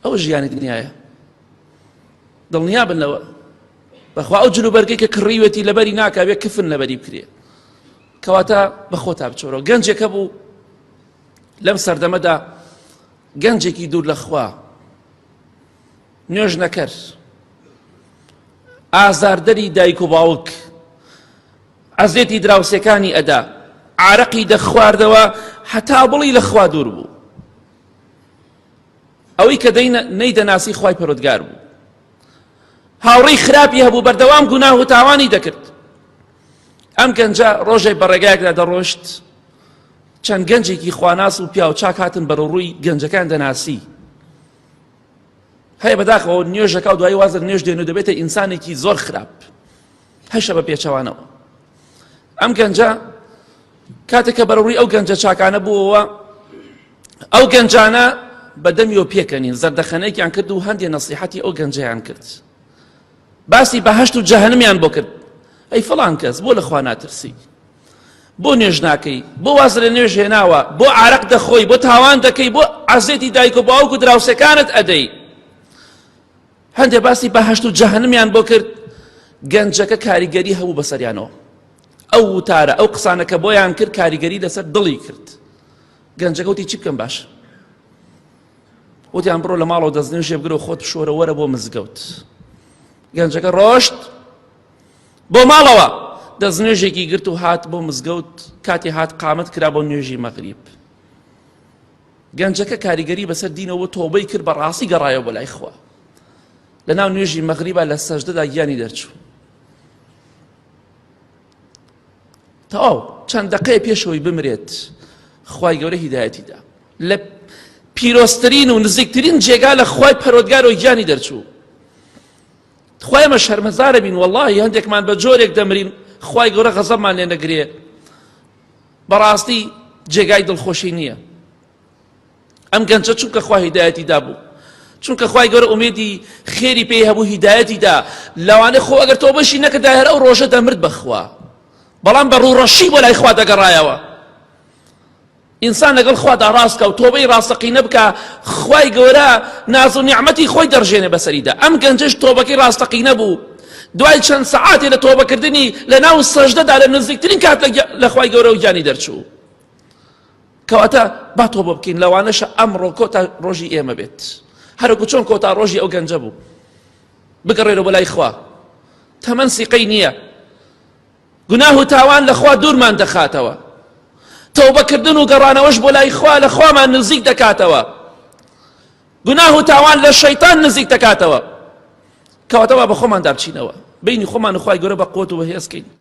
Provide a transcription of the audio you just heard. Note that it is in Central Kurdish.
ئەوە ژیانی دنیایە دڵنیا بن لەوە بەخوا ئەو جلوبەرگەی کە کڕیوێتی لەبەری ناکا بێ کفن لەبەری بکرێ کەواتە بە خۆتا بچۆرەوە. گەنجێک هەبوو لەم سەردەمەدا گەنجێکی دوور لە خوا نوێژ نەکەر ئازاردەری دایک و باوک عەزێتی دراوسێکانی ئەدا عارەقی دەخواردەوە هەتا بڵی لە خوا دوور بوو ئەوەی کە نەیدەناسی خوای پەرۆدگار بوو هاوڕێی خراپی هەبوو بەردەوام گوناه و تاوانی دەکرد ئەم گەنجە ڕۆژێک بە ڕێگایەکدا دەڕۆشت چەند گەنجێکی خواناس و پیاو چاک هاتن بەرەو ڕووی گەنجەکان دەناسی هەیە بەداخەوە نوێژەکە و دوایی وازە نوێژ دێن و دەبێتە ئینسانێکی زۆر خراپ هەشە بە پێچەوانەوە ئەم گەنجە کاتێک کە بەرەوڕووی ئەو گەنجە چاکانە بووەوە ئەو گەنجانە بە دەمیەوە پێکەنین زەردەخەنێکیان کرد و هەندێ نەسیحەتی ئەو گەنجەیان کرد باسی بەهشت و جەهەنمیان بۆ کرد ئەی فڵان کەس بۆ لە خوا ناترسی بۆ نوێژ ناکەی بۆ واز لە نوێژ هێناوە بۆ عرق دەخۆی بۆ تاوان دەکەی بۆ عەزێتی دایک و باوک و دراوسێکانت ئەدەی هەندێ باسی بەهشت و جەهەنمیان بۆ کرد گەنجەکە کاریگەری هەبوو بەسەریانەوە ئەو وتارە ئەو قسانە کە بۆیان کرد کاریگەری لەسەر دڵی کرد گەنجەکە وتی چی بکەم باش وتیان بڕۆ لە ماڵەوە دەستنوێژێ بگرە و خۆت بشۆرە وەرە بۆ مزگەوت گەنجەکە ڕۆشت بۆ ماڵەوە دەستنوێژێکی گرت و هات بۆ مزگەوت کاتی هات قامەت کرا بۆ نوێژی مەغریب گەنجەکە کاریگەری بەسەر دینەوە تۆبەی کرد بە ڕاستی گەڕایەوە بۆ لای خوا لەناو نوێژی مەغریبا لە سەجدەدا گیانی دەرچوو تەواو چەند دەقەیە پێشەوەی بمرێت خوای گەورە هیدایەتی دا لە پیرۆزترین و نزیکترین جێگا لە خوای پەرۆدگارەوە گیانی دەرچوو خوای ئێمە شەرمەزارە بین واللهی هەندێکمان بە جۆرێک دەمرین خوای گەورە غەزەبمان لێ نەگرێ بەڕاستی جێگای دڵخۆشی نییە ئەم گەنجە چونکە خوا هیدایەتی دابوو چونکە خوای گەورە ئومێدی خێری پێی هەبوو هیدایەتی دا لەوانەیە خۆ ئەگەر تۆبەشی نەکردای هەر ئەو ڕۆژە دەمرد بەخوا بەڵام بە ڕووڕەشی بۆ لای خوا دەگەڕایەوە ئینسان لەگەڵ خوادا ڕاستکە و تۆبەی ڕاستەقینە بکە خوای گەورە ناز و نیعمەتی خۆی دەڕژێنێ بەسەریدا ئەم گەنجەش تۆبەکەی ڕاستەقینە بوو دوای چەند سەعاتێ لە تۆبەکردنی لە ناو سەژدەدا لە نزیکترین کات لە خوای گەورە و گیانی دەرچوو کەواتە با تۆبە بکەین لەوانەشە ئەمڕۆ کۆتا ڕۆژی ئێمە بێت هەرەکو چۆن کۆتا ڕۆژی ئەو گەنجە بوو بگەڕێرەوە بەلای خوا تەمەن سیقەی نییە گوناه و تاوان لە خوا دوورمان دەخاتەوە تەوبەکردن و گەڕانەوەش بۆ لای خوا لە خوامان نزیک دەکاتەوە گوناه و تاوان لە شەیتان نزیک دەکاتەوە کەواتە با بە خۆماندا بچینەوە بینی خۆمان و خوای گەورە بە قوت و بەهێزکەین.